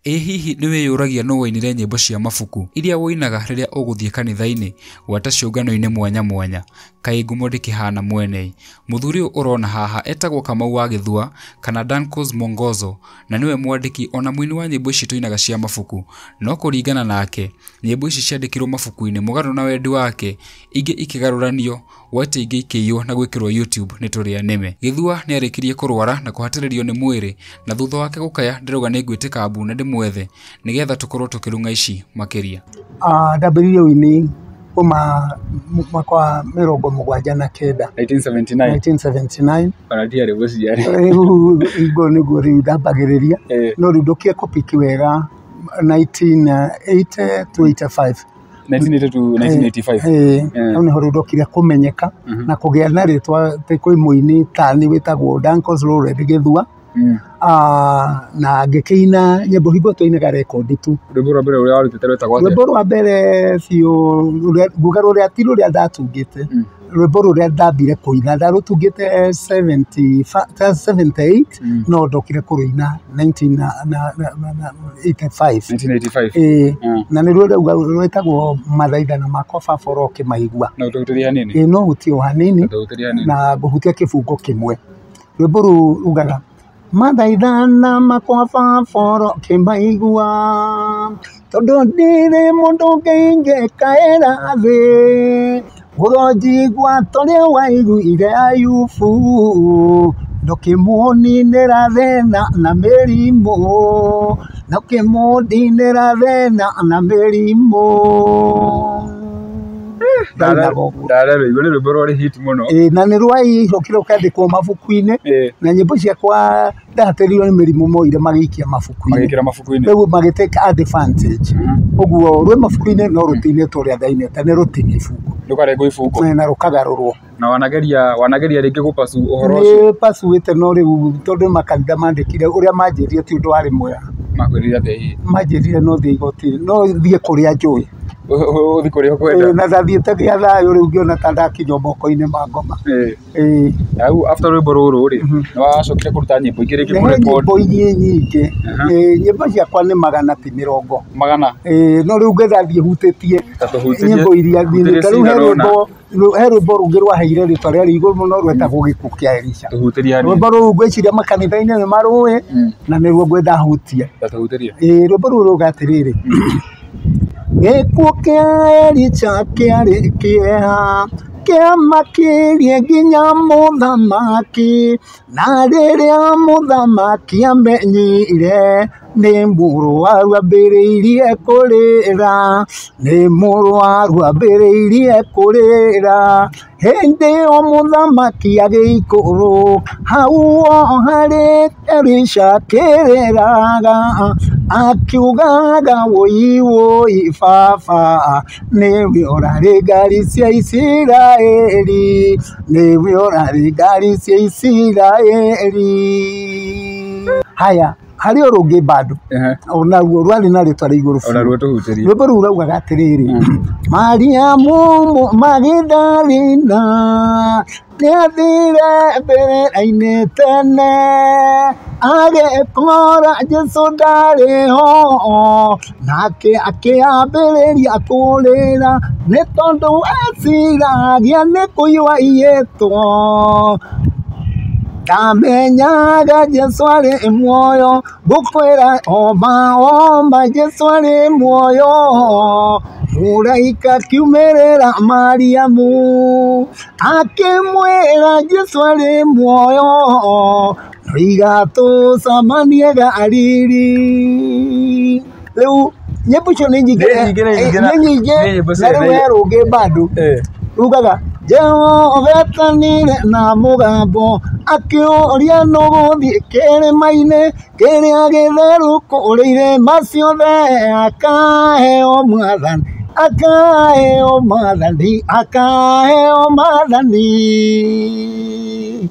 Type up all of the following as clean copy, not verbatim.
Ĩ hihi nĩ wĩyũragia nũ wainire nyĩmbo cia mabuku iria woinaga rĩrĩa ũgũthiĩ kanitha-inĩ gwata ciũngano-inĩ mwanya mwanya? Kaĩ ngumo ndĩkĩhana mwene? Mũthuri ũyũ ũrona haha etagwo Kamau wa Gĩthua kana Dancos Mongozo na nĩwe mwandĩki ona mũini wa nyĩmbo ici tũinaga cia mabuku. No kũringana nake, nyĩmbo ici ciandĩkirwo mabuku-inĩ mũgarũ na wendi wake, ingĩ ikĩgarũranio gwete ingĩ ikĩiywo na gwĩkĩrwo YouTube nĩ tũrĩa nĩme. Gĩthua nĩarĩkirie kũrwara na kũhatĩrĩrio nĩ mwĩrĩ na thutha wake gũkaya ndĩrauga nĩ ngwĩtĩka mbu na ndĩmwethe nĩgetha tũkorwo tũkĩrung'a ici makĩria. Ndambĩrĩirie ũini kuma mwaka wa 79. 1979 1979. Ona ndiarĩ mũciare. Rĩu hingo nĩguo rĩu ndambagĩrĩria, no rĩu ndũkie kũpiki wega 1980 to 85. 1980 to 1985. Hau nĩho rĩu ndokire kũmenyeka na kũgĩa na rĩtwa atĩ kwĩ mũini tani wĩtagwo Dancos Lawrence Gĩthua. Na ngĩkĩina nyĩmbo hingo twainaga rekondi tu. Rwĩmbo rwa mbere rũrĩa warutĩte rwetagwo atĩa? Rwĩmbo rwa mbere biũ nguga rũrĩa ti rũrĩa ndatungĩte, rwĩmbo rũrĩa ndambire kũina ndarũtungĩte 78, no ndokire kũrũina 1985. 1985. Ĩĩ, na nĩ ruo rauga rwĩtagwo mathaithana makwa baba ũrokĩmaigua. No ũtũhutĩrie hanini? Ĩĩ, no hutie o hanini. Ũtũhutĩrie hanini. Na ngũhutia kĩbungo kĩmwe. Rwĩmbo rũu rugaga mathaithana makwa baba ũrokĩmaigua, tondũ ndirĩ mũndũ ũngĩ ingĩkaĩra thĩ, ũronjigua ta ũrĩa waiguire Ayubu, ndũkĩmũninĩra thĩna na mĩrimũ, ndũkĩmũninĩra thĩna na mĩrimũ. Ndararũigua nĩ rwĩmbo rwarĩ hit mũno. Ĩĩ, na nĩ rwaicokire rũkandĩkwo mabuku-inĩ, na nyĩmbo ciakwa ndahatĩrĩirio nĩ mĩrimũ moire magĩikia mabuku-inĩ. Magĩkĩra mabuku-inĩ. Rĩu magĩtake advantage. Ũguo rwĩ mabuku-inĩ no rũtinĩtwo ũrĩa ndainĩte, nĩ rũtinie ibungo. Rũkarengwo ibungo. Na rũkagarũrwo. Na wanageria rĩngĩ gũpasu ũhoro ũcio? Nĩ pasuĩte, no rĩu tondũ makanitha mandĩkire ũrĩa manjĩrire ti ũndũ warĩ mwega. Makwĩrire atĩa hihi? Manjĩrire no thiĩ igoti-inĩ, no thiĩ kũrĩa njũĩ. Ũthiĩ kũrĩa ũkwenda. Na ndathiĩte gĩa thayũ rĩu ngĩona ta ndakinywo moko-inĩ ma ngoma. Ĩĩ. Rĩu after rwĩmbo rũrũ rĩ, nĩ wacokire kũruta nyĩmbo ingĩ rĩngĩ Nĩ kũrecord? nyĩmbo ingĩ nyingĩ. Nyĩmbo ciakwa nĩ magana ti mĩrongo. Magana? Ĩĩ, no rĩu ngwenda thiĩ hutĩtie Ta tũhutĩrie nyĩmbo iria hutĩrie ta rĩu cigana ũna. He rwĩmbo rũngĩ rwaheire rĩtwa rĩarĩ igũrũ mũno rwetagwo Gĩkuũ kĩa Elisha. Tũhutĩrie hanini. Rwĩmbo rũu ngwĩciria makanitha-inĩ nĩ marũĩ na nĩruo ngwenda hutie. Ta tũhutĩrie. Ĩĩ, rwĩmbo rũu rauga atĩrĩrĩ, Gĩkuũ kĩa Elisha kĩarĩ kĩeha, kĩamakirie nginya mũthamaki, na rĩrĩa mũthamaki amenyire nĩ mũrwaru ambĩrĩirie kũrĩra, nĩ mũrwaru ambĩrĩirie kũrĩra. Hĩndĩ ĩyo mũthamaki agĩikũrũka hau o harĩ Elisha akĩrĩraga, akiugaga wũi wũi baba, nĩwe ũrarĩ ngari cia Isiraeli, nĩwe ũrarĩ ngari cia Isiraeli. Haya, harĩ o rũngĩ bado onaruo rwarĩ na rĩtwa rĩa igũrũ biũ. Onaruo tũhutĩrie. Rwĩmbo rũu raugaga atĩrĩrĩ, Mariamu Magdalena nĩathire mbĩrĩra-inĩ tene, agĩkora Jesũ ndarĩ ho, nake akĩambĩrĩria kũrĩra nĩ tondũ eciragia nĩ kũiywo aiyĩtwo. Ndamenyaga Jesũ arĩ muoyo, ngũkwĩra oma oma Jesũ arĩ muoyo. Mũraika akiumĩrĩra Mariamu, akĩmwĩra Jesũ arĩ muoyo, noiga tũcemanie Galili. Rĩu nyĩmbo icio nĩ nyingĩ, Nĩ nyingĩ, nĩ nyingĩ nĩ nyingĩ, nĩ nyĩmbo na ciothe. rĩu he rũngĩ bado rugaga Jehova etanire na mũgambo akĩũria nũ gũthiĩ kĩrĩma-inĩ kĩrĩa gĩtheru kũrĩ irĩma ciothe, akaheo mwathani, akaheo mwathani, akaheo mwathani.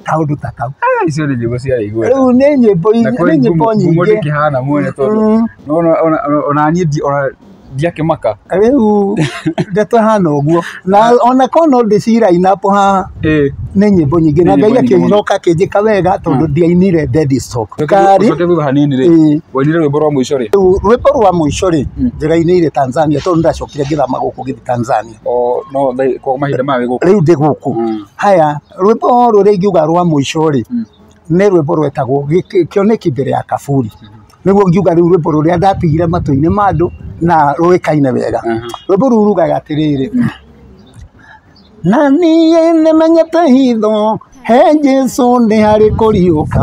Kaũndũ ta kau. Icio nĩ nyĩmbo ciarĩ igweta. Rĩu nĩ nyĩmbo Na nĩ kwĩ nyĩmbo ngumo nyingĩ. ndĩkĩhana mwene tondũ ona niĩ ona Ndiakĩmaka. Rĩu ndeto ĩhana ũguo, na ona korwo no ndĩcirainapo haha, nĩ nyĩmbo nyingĩ, na Nĩ nyĩmbo Ngai nyingĩ mũno. akĩcoka akĩnjĩka wega tondũ ndiainire Daddy Stock. Kari Ũcoke thutha hanini rĩ, wainire rwĩmbo rwa mũico rĩ? Rĩu rwĩmbo rwa mũico rĩ, ndĩrainĩire Tanzania tondũ ndacokire ngĩthama gũkũ ngĩthiĩ Tanzania. O no kwa mahinda maya wĩ gũkũ. Rĩu ndĩ gũkũ. Haya, rwĩmbo rũrĩa ingiuga rwa mũico rĩ, nĩ rwĩmbo rwetagwo Kĩoneki mbere ya kaburi. Nĩguo ngiuga rĩu rwĩmbo rũrĩa ndatigire matũ-inĩ ma andũ na rũĩkaine wega. Rwĩmbo rũu rugaga atĩrĩrĩ, na niĩ nĩmenyete hitho he Jesũ nĩ harĩ kũriũka,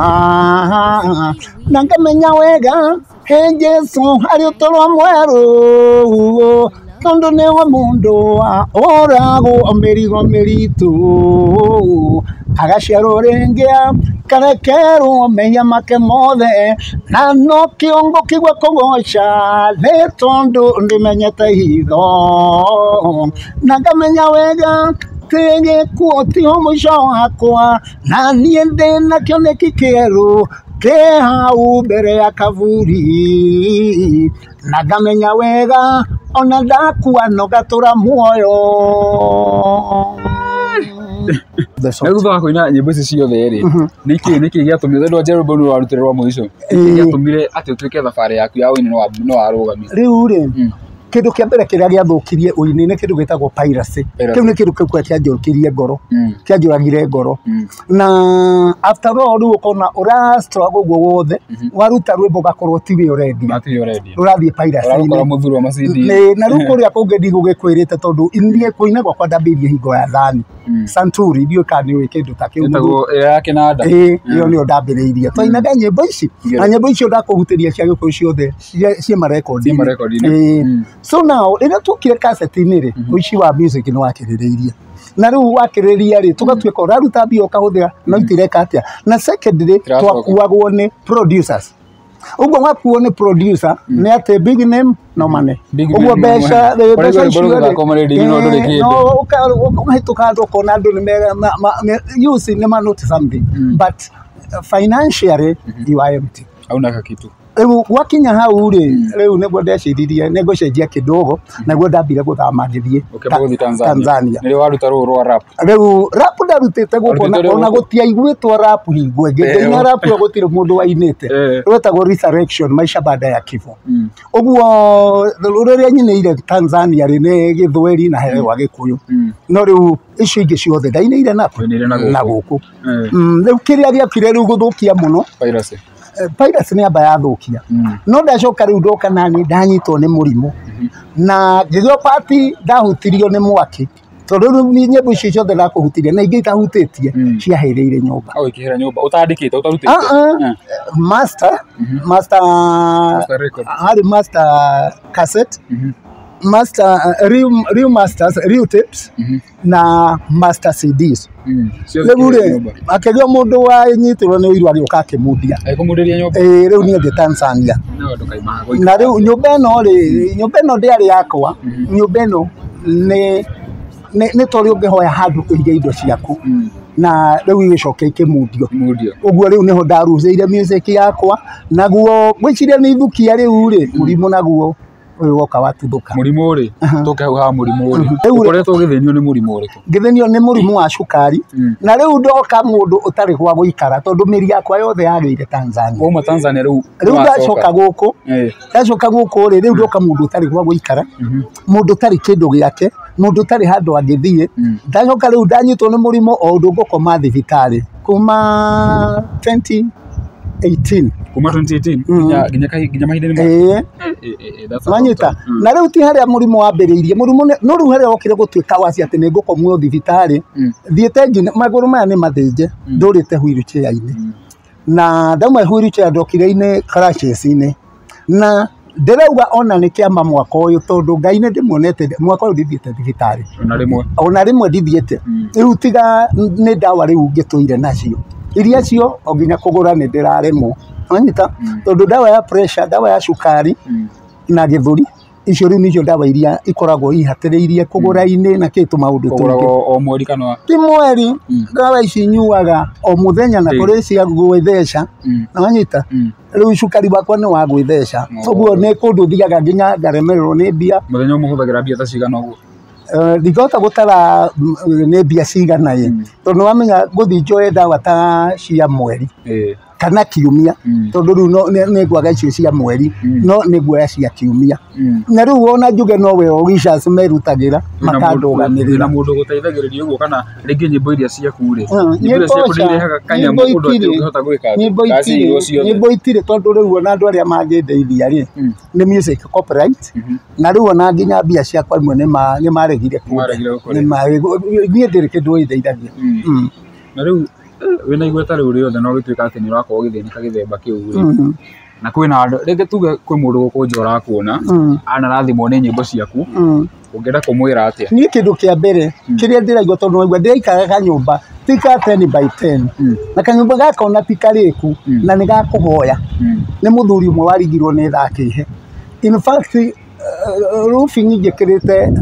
na ngamenya wega he Jesũ harĩ ũtũũro mwerũ, tondũ nĩwe mũndũ wa ũragwo mĩrigo mĩritũ, agaciarwo rĩngĩ akarekerwo mehia make mothe, na no kĩongo kĩgwe kũgoca nĩ tondũ ndĩmenyete hitho, na ngamenya wega atĩ gĩkuũ tiho mũico wakwa, na niĩ ndĩna kĩoneki kĩerũ kĩ hau mbere ya kaburi, na ngamenya wega ona ndakua no ngatũra muoyo. The Na song. thutha wa kũina nyĩmbo ici ciothe rĩ, nĩkĩ gĩatũmire, tondũ Njerũ rwĩmbo nĩ warutire rwa mũico, nĩkĩ gĩatũmire atĩ ũtuĩke thabarĩ yaku ya ũini nĩ warũgamire? Rĩu rĩ, kĩndũ kĩa mbere kĩrĩa gĩathũkirie ũini nĩ kĩndũ gĩtagwo piracy. Piracy. Kĩu nĩ kĩndũ kĩu kĩanjũkirie ngoro, kĩanjũragire ngoro. Na after all rĩu ũkona ũra struggle ũguo wothe, waruta rwĩmbo ũgakorwo tiwe ũrendia, Matirĩ ũrendia. rũrathiĩ piracy-inĩ. Ũrarũkora mũthuri wa macindi. Nĩ, na rĩu kũrĩa kũngĩ ndigũgĩkwĩrĩte tondũ niĩ kũina gwakwa ndambĩrĩirie hingo ya thani Santuri, ndiũĩ kana nĩũĩ kĩndũ ta kĩu. Ĩtagwo ĩrĩa ya kĩnanda. Ĩĩ, ĩyo nĩyo ndambĩrĩirie. Twainaga nyĩmbo ici, na nyĩmbo icio ndakũhutĩria cia Gĩkũyũ ciothe ciĩ marekondi-inĩ. Ciĩ marekondi-inĩ. Ĩĩ. So now rĩrĩa tuokire kaseti-inĩ rĩ, ũici wa music nĩ wakĩrĩrĩirie, na rĩu wakĩrĩria rĩ, tũgatuĩka ũraruta mbia ũkahũthĩra no itireka atĩa. Na secondly, Iracoka. twakuagwo nĩ producers. Ũguo wakuo nĩ producer nĩ atĩ big name no money. Big Ũguo name no mbeca money. rĩ, Ũraigua mbeca rwĩmbo icio rĩ, rũgĩthakwo marĩndiũ-inĩ no ndũrĩ kĩndũ. no ũkahĩtũka andũ ũkona andũ nĩ you see nĩ ma notice something, but financially you are empty. Hauna kakitu. Rĩu gwakinya hau rĩ, rĩu nĩguo ndeciririe nĩ ngũcenjia kidogo, naguo ndambire gũthama ngĩthiĩ Ũkĩamba gũthiĩ Tanzania. Tanzania. Nĩrĩo waruta rũũ rwa rap. Rĩu rap ndarutĩte gũkũ, Warutĩte rĩ ona gũkũ? gũtiaiguĩtwo rap hingo ĩngĩ. Ngĩina rap ĩyo gũtirĩ mũndũ wainĩte. Rwetagwo Resurrection, maisha baada ya kifo. Ũguo rũrĩa nyinĩire Tanzania rĩ, nĩ Gĩthweri na he rwa Gĩkũyũ. No rĩu icio ingĩ ciothe ndainĩire nakũ? Wainĩire na gũkũ. Na gũkũ. Rĩu kĩrĩa gĩokire rĩu gũthũkia mũno, Piracy. Piracy nĩ amba yathũkia. No ndacoka rĩu ndoka nani ndanyitwo nĩ mũrimũ, na ngĩgĩa pati ndahutirio nĩ mwaki, tondũ rĩu nyĩmbo icio ciothe ndakũhutirie na ingĩ itahutĩtie ciahĩrĩire nyũmba. Au ikĩhĩra nyũmba ũtandĩkĩte ũtarutĩte. Ah, ah. Master, master, Master record. Harĩ master cassette, master real masters, real tapes na master CDs. Ciothe Rĩu ikĩhĩra rĩ, nyũmba. akĩgĩa mũndũ wanyitirwo nĩ ũiru agĩũka akĩmundia. Agĩkũmundĩria nyũmba. Ĩĩ, rĩu niĩ ndĩ Tanzania. No ndũkaima haha. Na rĩu nyũmba ĩno rĩ, nyũmba ĩno ndĩarĩ yakwa, nyũmba ĩno nĩ ta ũrĩa ũngĩhoya handũ ũige indo ciaku, na rĩu igĩcoka ikĩmundio. Mundio. Ũguo rĩu nĩho ndarutĩire music yakwa, naguo ngwĩciria nĩ ithukia rĩu rĩ, mũrimũ naguo ũyũ woka watuthũka. Mũrimũ rĩ, tũke hau ha mũrimũ rĩ, Rĩu rĩ- ũkoretwo ũgĩthĩnio nĩ mũrimũ ũrĩkũ? Ngĩthĩnio nĩ mũrimũ wa cukari, na rĩu ndoka mũndũ ũtarĩ gwa gũikara tondũ mĩri yakwa yothe yagĩire Tanzania. Wauma Tanzania rĩu Rĩu ndacoka gũkũ, ndacoka gũkũ rĩ, rĩu ndoka mũndũ ũtarĩ gwa gũikara, mũndũ ũtarĩ kĩndũ gĩake, mũndũ ũtarĩ handũ angĩthiĩ. Ndacoka rĩu ndanyitwo nĩ mũrimũ o ũndũ ngũkoma thibitarĩ kuma 2018. Kuma 2018 nginya mahinda-inĩ maya. Ĩĩ. That's a long Wanyita time. na rĩu ti harĩa mũrimũ wambĩrĩirie mũrimũ no rĩu harĩa wokire gũtuĩka waci atĩ nĩ ngũkomwo thibitarĩ, thiĩte nginya magũrũ maya nĩ mathĩnje, ndũrĩte wheelchair-inĩ, na ndauma wheelchair ndokire-inĩ crutches-inĩ, na ndĩrauga ona nĩ kĩama mwaka ũyũ tondũ Ngai nĩ ndĩmuonete mwaka ũyũ ndithiĩte thibitarĩ Ona rĩmwe. Ona rĩmwe ndithiĩte. Rĩu tiga nĩ ndawa rĩu ngĩtũire nacio iria cio o nginya kũgũra nĩ ndĩraremwo, wanyita, tondũ ndawa ya pressure, ndawa ya cukari na gĩthũri, icio rĩu nĩcio ndawa iria ikoragwo ihatĩrĩirie kũgũra-inĩ na kĩ tũmaũndũ tũingĩ. Kũgũragwo o mweri kana? Ti mweri, ndawa ici nyuaga o mũthenya na kũrĩ cia gwĩtheca, na wanyita. Rĩu cukari wakwa nĩ wa gwĩtheca. Ũguo nĩ kũndũ thiaga nginya ngaremererwo nĩ mbia. Mũthenya ũmwe ũhũthagĩra mbia ta cigana ũguo? Ndingĩhota gũtara nĩ mbia cigana ĩ, tondũ nĩwamenya ngũthiĩ njoe ndawa ta cia mweri kana kiumia, tondũ rĩu nĩ ngwaga icio cia mweri, no nĩ nguoya cia kiumia. Na rĩu ona njuge no well wishers merutagĩra makandũgamĩrĩra. Na mũndũ gũteithagĩrĩria ũguo kana rĩngĩ nyĩmbo iria ciaku rĩ, nyĩmbo iria ciaku nĩ irehaga kanyamũ ũndũ atĩ ũngĩhota gwĩka atĩ? Nyĩmbo itirĩ, tondũ rĩu ona andũ arĩa mangĩndeithia rĩ nĩ music copyright, na rĩu ona nginya mbia ciakwa imwe nĩ maregire kũhe. Niĩ ndirĩ kĩndũ ĩndeithagia. Na rĩu wĩna igweta rĩu rĩothe na ũgĩtuĩka atĩ nĩ ũrakorwo ũgĩthĩnĩka gĩthemba kĩu rĩ, na kwĩna andũ rĩngĩ tuge kwĩ mũndũ gũkũ nja ũrakuona anarathimwo nĩ nyĩmbo ciaku, ũngĩenda kũmwĩra atĩa? Niĩ kĩndũ kĩa mbere kĩrĩa ndĩraigua, tondũ waigua ndĩraikaraga kanyũmba ti ka 10 by 10, na kanyũmba gaka ona ti karĩku na nĩ gakũhoya. Nĩ mũthuri ũmwe warigirwo nĩ tha kĩhe. In fact, roofing njĩkĩrĩte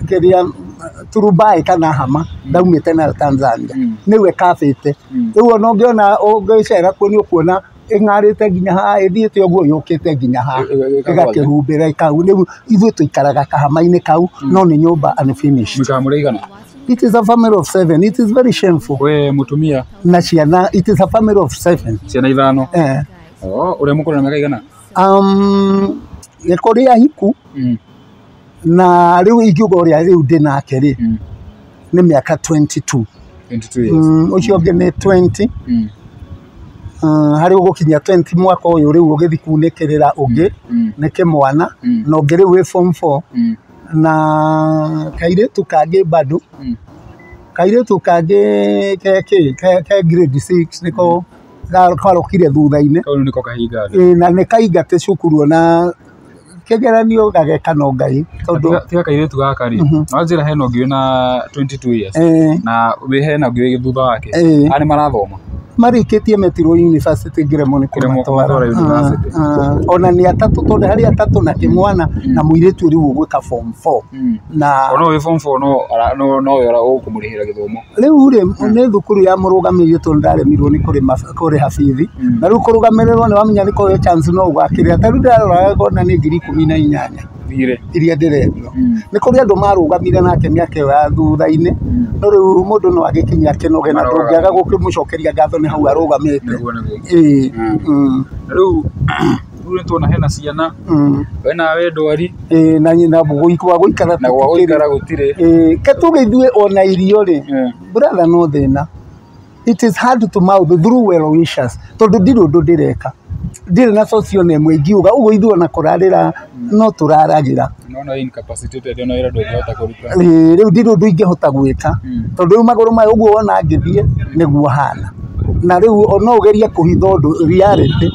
kĩrĩa turubai kana hama ndaumĩte nayo Tanzania, nĩwe kabĩte. Rĩu ona ũngĩona ũngĩcera kuo nĩ ũkuona ĩng'arĩte nginya haha, ĩthiĩte ũguo yũkĩte nginya haha, ĩgakĩhumbĩra kau. Rĩu ithuĩ tũikaraga kahama-inĩ kau, no nĩ nyũmba unfinished. Mũikaraga mũrĩ aigana? It is a family of 7. It is very shameful. We mũtumia? Na ciana, it is a family of 7. Ciana ithano? Ũrĩa mũkũrũ na mĩaka igana? Gĩkũrĩ ahiku, na rĩu ingiuga ũrĩa rĩu ndĩ nake rĩ nĩ mĩaka 22. 22 years. Ũcio ũngĩ nĩ 20. Harĩ ũgũkinyia 20 mwaka ũyũ rĩu ũgĩthiĩ kunĩkĩrĩra ũngĩ nĩ kĩmwana, na ũngĩ rĩu wĩ form 4, na kairĩtu kangĩ bado, kairĩtu kangĩ ke grade 6 nĩko karokire thutha-inĩ. Kau nĩko kahinga. Na nĩ kaingate cukuru ona kĩgeranio gageka no Ngai, tondũ tiga kairĩtu gaka rĩ, no njĩra hena ũngĩ wĩna 22 years, na wĩ hena ũngĩ wĩ thutha wake. Aya nĩ marathoma? Marĩkĩtie Metro University ngĩremwo nĩ kũmatwara. Ona nĩ atatũ, tondũ harĩ atatũ na kĩmwana na mũirĩtu rĩu ũgwĩka form 4. Na ona wĩ form 4 no we ũkũmũrĩhĩra gĩthomo. Rĩu rĩ nĩ thukuru ya mũrũgamĩrĩri, tondũ ndaremirwo nĩ kũrĩha bithi, na rĩu kũrũgamĩrĩrwo nĩ wamenya nĩ kũheo chance no ũgakĩrĩha. Ta rĩu ndĩraroraga ngona nĩ 18,000 iria ndĩrendio. Nĩ kũrĩ andũ marũgamire nake mĩaka ĩyo ya thutha-inĩ, no rĩu mũndũ no agĩkinya akĩnoge, na ndũngĩaga gũkĩmũcokeria ngatho nĩ hau arũgamĩte. Rĩu nĩ tuona hena ciana, wena we ndwari, na gwa gũikara na gwa gũikara gũtirĩ. Ke tuge ithuĩ ona irio rĩ, brother, no thĩna. It is hard to mouth through well wishers, tondũ ndirĩ ũndũ ndĩreka, ndirĩ na socio na ĩmwe ingiuga ũguo. Ithuĩ ona kũrarĩra no tũraragĩra. Nona incapacitated, ona wĩra ndũngĩhota kũruta. Rĩu ndirĩ ũndũ ingĩhota gwĩka, tondũ rĩu magũrũ maya ũguo wona ngĩthiĩ nĩguo hana. Na rĩu no ũgerie kũhitha ũndũ reality,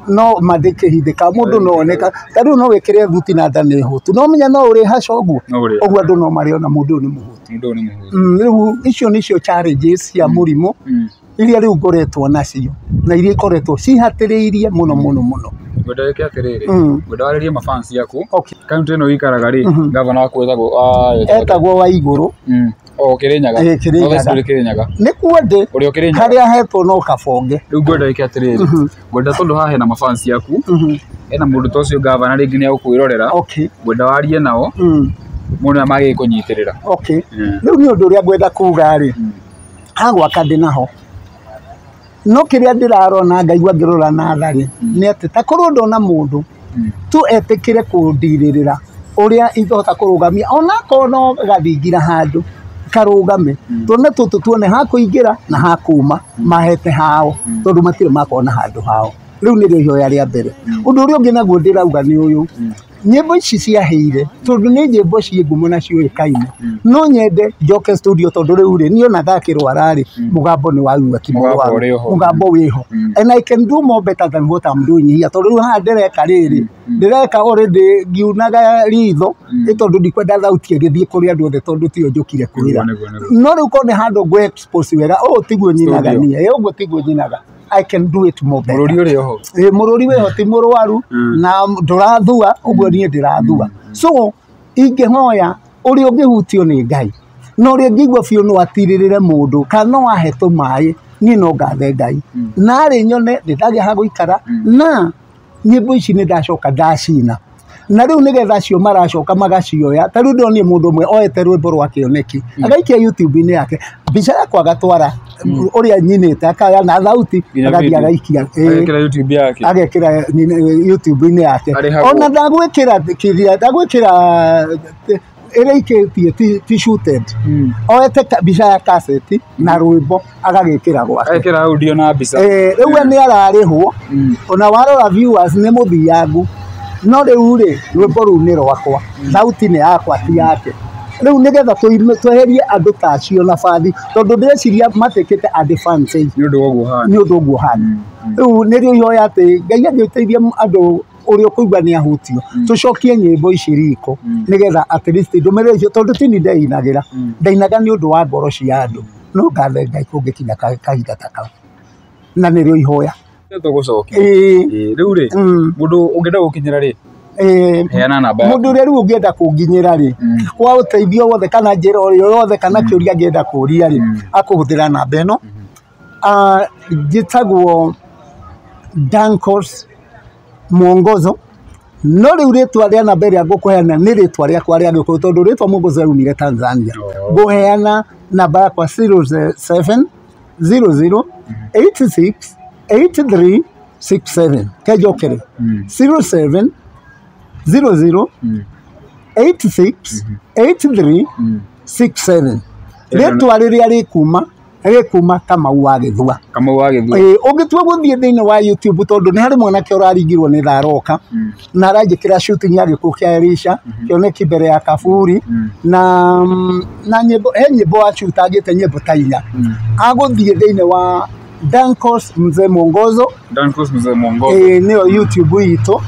no mandĩkĩhithĩka mũndũ no oneka. Ta rĩu no wĩkĩre thuti na nda nĩ hũtu, no menya no ũrĩ haca ũguo ũguo, andũ no marĩona mũndũ ũyũ nĩ mũhũtu. Rĩu icio nĩcio challenges cia mũrimũ iria rĩu ngoretwo nacio, na iria ikoretwo cihatĩrĩirie mũno mũno mũno. Ngwenda wĩke atĩrĩrĩ, ngwenda warĩrie mafans yaku. Kaunti ĩno ũikaraga rĩ, gavana waku etagwo Etagwo Waigũrũ. O Kĩrĩnyaga? Kĩrĩnyaga. Kĩrĩnyaga. Nĩkuo ndĩ. Ũrĩa Kĩrĩnyaga. Harĩa hetwo no kabonge. Rĩu ngwenda wĩke atĩrĩrĩ, ngwenda tondũ haha hena mafans yaku, hena mũndũ ta ũcio gavana rĩngĩ nĩ egũkwĩrorera, ngwenda warie nao mũno na magĩkũnyitĩrĩra. Rĩu nĩ ũndũ ũrĩa ngwenda kuga rĩ, ha gwaka ndĩ naho, no kĩrĩa ndĩrarona ngaigua ngĩrora na tha rĩ, nĩ atĩ ta korwo ndona mũndũ tu etĩkĩre kũndirĩrĩra ũrĩa ingĩhota kũrũgamia, onakorwo no gathingira handũ karũgame, tuone tũtũ tuone ha kũingĩra na ha kuma mahete hao, tondũ matirĩ makorwo na handũ hao. Rĩu nĩrĩo ihoya rĩa mbere. Ũndũ ũrĩa ũngĩ naguo ndĩrauga nĩ ũyũ, nyĩmbo ici ciaheire, tondũ nĩ nyĩmbo ciĩ ngumo na ciũĩkaine, no nyende njoke studio, tondũ rĩu rĩ niĩ ona ndakĩrwara rĩ, mũgambo nĩ waigua ti mũrwaru, mũgambo wĩho, and I can do more better than what I'm doing here, tondũ rĩu haha ndĩreka rĩrĩ ndĩreka already ngiunaga ritho, ĩ tondũ ndikwenda thauti ĩgĩthiĩ kũrĩ andũ othe, tondũ tiyo njũkire kwĩra. No rĩu korwo nĩ handũ ngũ expose wega, ũũ tiguo nyinaga niĩ, ũguo tiguo nyinaga. I can do it more better. Mũrũri ũrĩ oho. Mũrũri wĩho ti mũrwaru na ndũrathua ũguo niĩ ndĩrathua. So ingĩhoya ũrĩa ũngĩhutio nĩ Ngai, na ũrĩa ũngĩigua biũ no atirĩrĩre mũndũ kana no ahe tũmaĩ Niĩ no ngathe Ngai narĩ nyone nĩ ndagĩa ha gũikara na nyĩmbo ici nĩ ndacoka ndacina na rĩu nĩgetha acio maracoka magacioya. Ta rĩu ndonire mũndũ ũmwe oete rwĩmbo rwa kĩoneki agaikia YouTube-inĩ yake, mbica yakwa agatwara ũrĩa nyinĩte, akaya na thauti Nginya agathiĩ video. agaikia. Agekĩra YouTube yake. Agekĩra YouTube-inĩ yake. Arĩhagwo. Ona ndagwĩkĩra kĩrĩa ndagwĩkĩra ĩrĩa ikĩtie ti shooted, oete mbica ya kaseti na rwĩmbo agagĩkĩra gwake. Agekĩra audio na mbica. Rĩu we nĩ ararĩhwo, ona warora viewers nĩ mũthiangu, no rĩu rĩ rwĩmbo rũu nĩ rwakwa, thauti nĩ yakwa ti yake. Rĩu nĩgetha tweherie andũ ta acio na bathi, tondũ ndĩreciria matekĩte advantage Nĩ ũndũ wa ũguo hana. Nĩ ũndũ ũguo hana. Rĩu nĩrĩo ihoya atĩ Ngai angĩteithia andũ ũrĩa ũkũigua nĩ ahutio, tũcokie nyĩmbo ici riko nĩgetha at least ndũmĩrĩri icio, tondũ tini ndeinagĩra, ndainaga nĩ ũndũ wa ngoro cia andũ. No ngathe Ngai kũngĩkinya kahinda ta kau, na nĩrĩo ihoya. Nĩ tũgũcokia. Ĩĩ. Ĩĩ, rĩu rĩ, mũndũ ũngĩenda gũkinyĩra rĩ, heana namba yaku. Mũndũ ũrĩa rĩu ũngĩenda kũnginyĩra rĩ, kwa ũteithio wothe kana njĩra o yothe kana kĩũria angĩenda kũũria rĩ, akũhũthĩra namba ĩno. Njĩtagwo Dancos Mwongozo, no rĩu rĩtwa rĩa namba ĩrĩa ngũkũheana nĩ rĩtwa rĩakwa rĩa Gĩkũyũ, tondũ rĩtwa Mwongozo yaumire Tanzania. Oh. Ngũheana namba yakwa 07 00 86 83 67. Kenjokere, 07 00 86 83 67. Rĩtwa rĩrĩa rĩkuma Kamau wa Gĩthua. Kamau wa Gĩthua. Ĩĩ, ũngĩtua gũthiĩ thĩinĩ wa YouTube, tondũ nĩ harĩ mwanake ũraringirwo nĩ tharoka na aranjĩkĩra shooting ya gĩkuũ kĩa Elisha, kĩoneki mbere ya kaburi, na nyĩmbo, he nyĩmbo wacutangĩte nyĩmbo ta inya. Agũthiĩ thĩinĩ wa Dancos Mzee Mwongozo. Dancos Mzee Mwongozo. Ĩĩ, nĩyo YouTube itũ,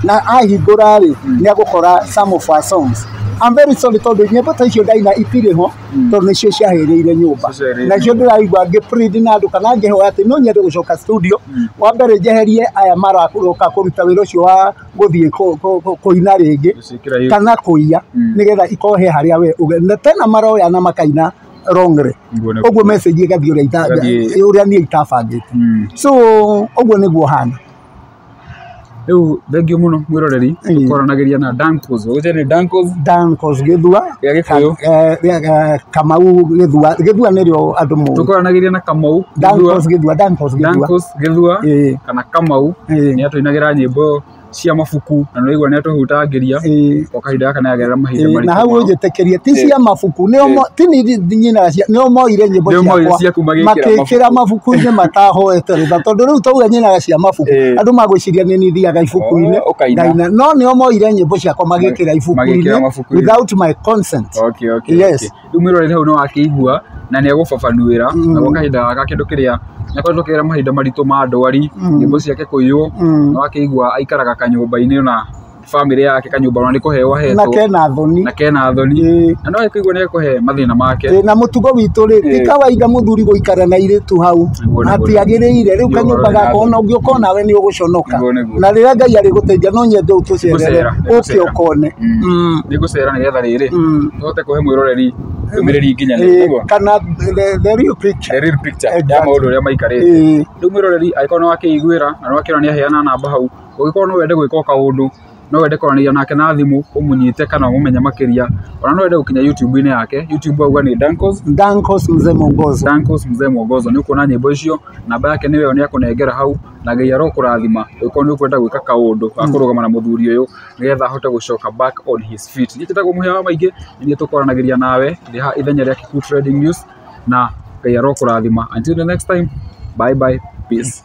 na ahingũra rĩ nĩ agũkora some of our songs. I'm very sorry tondũ nyĩmbo ta icio ndaina itirĩ ho, tondũ nĩcio ciahĩrĩire nyũmba. Ciahĩrĩire. Nacio ndĩraigua ngĩ na andũ kana ngĩhoya atĩ no nyende gũcoka studio. Wa mbere njeherie aya maroka kũruta wĩra ũcio wa gũthiĩ kũina rĩngĩ Gũciĩkĩra YouTube. kana kũiya, nĩgetha ikorwo he harĩa we na tena maroya na makaina wrongly. Nĩguo, nĩguo. Ũguo message ĩgathiĩ ũrĩa Ĩgathiĩ- ũrĩa niĩ itabangĩte. So ũguo nĩguo hana. Rĩu thengiũ mũno mwĩroreri. Ĩĩ. Tũkwaranagĩria na Dancos, ũgũtĩa nĩ Dancos Dancos Gĩthua. Rĩa Gĩkũyũ. Kamau Gĩthua. Gĩthua nĩrĩo andũ moĩ. Tũkwaranagĩria na Kamau Gĩthua. Dancos Gĩthua, Dancos Gĩthua. Dancos Gĩthua Ĩĩ. kana Kamau. Ĩĩ. Nĩ atũinagĩra nyĩmbo cia mabuku na nĩ waigua nĩ atũhutangĩria Ĩĩ. o kahinda gaka nĩ agerera mahinda Ĩĩ, maritũ na hau mũno. ũnjĩtĩkĩrie, ti cia mabuku nĩo ti ni nyinaga cia nĩo moire nyĩmbo Nĩo moire ciakwa ciaku magĩkĩra makĩkĩra mabuku-inĩ matahoete rũtha, tondũ rĩu tauga nyinaga cia mabuku, Ĩĩ. andũ magwĩciria nĩ niĩ thiaga ibuku-inĩ Oh, ũkaina. ngaina, no nĩo moire nyĩmbo ciakwa magĩkĩra Magĩkĩra ibuku-inĩ mabuku-inĩ. without my consent. Okay. Yes. Okay. Rĩu mwĩroreri hau nĩ wakĩigua na nĩ egũbabanuĩra na gwa kahinda gaka kĩndũ kĩrĩa nĩakoretwo akĩgerera mahinda maritũ ma ndwari, nyĩmbo ciake kũiywo. Nĩ wakĩigua aikaraga kanyũmba-inĩ na bamĩrĩ yake, kanyũmba ona nĩ kũheo Na ahetwo kena thoni. Na kena thoni. Ĩĩ. Na no akĩigua nĩ ekũhe mathĩna make. Ĩĩ, na mũtugo witũ rĩ, ti Ĩĩ. kawaida mũthuri gũikara na airĩtu hau. Nĩguo, nĩguo. Hatiagĩrĩire. Rĩu Nĩ kanyũmba ũhoro wĩna gaka ona thoni. ũngĩũka onawe nĩ ũgũconoka. Nĩguo, nĩguo. Na rĩrĩa Ngai arĩgũteithia no nyende ũtũcerere Nĩngũcera, ũke nĩngũcera. ũkone. Nĩ ngũcera nĩgetha rĩrĩ tũhote kũhe mwĩroreri ndũmĩrĩri nginyanĩru. Ĩĩ, Nĩguo? kana the real picture. The real picture ya maũndũ ũrĩa maikarĩte. Rĩu mwĩroreri, angĩkorwo nĩ wakĩiguĩra na nĩ wakĩona nĩ aheana namba hau, ũngĩkorwo no wende gwĩka o kaũndũ, no wende kwaranĩria nake na thimũ ũmũnyite kana ũmũmenye makĩria, ona no wende gũkinya YouTube-inĩ yake, YouTube auga nĩ Dancos Dancos Mzee Mwongozo. Dancos Mzee Mwongozo, nĩ ũkuona nyĩmbo icio, namba yake nĩyo nĩ akũnengera hau, na Ngai arokũrathima ũngĩkorwo nĩ ũkwenda gwĩka kaũndũ ga kũrũgama na mũthuri ũyũ nĩgetha ahote gũcoka back on his feet. Niĩ njĩtagwo Mũhĩa wa Maingĩ, nĩ niĩ tũkwaranagĩria nawe ndĩ haha ithenya rĩa Kikuyu Trending News, na Ngai arokũrathima. Until the next time, bye bye, peace.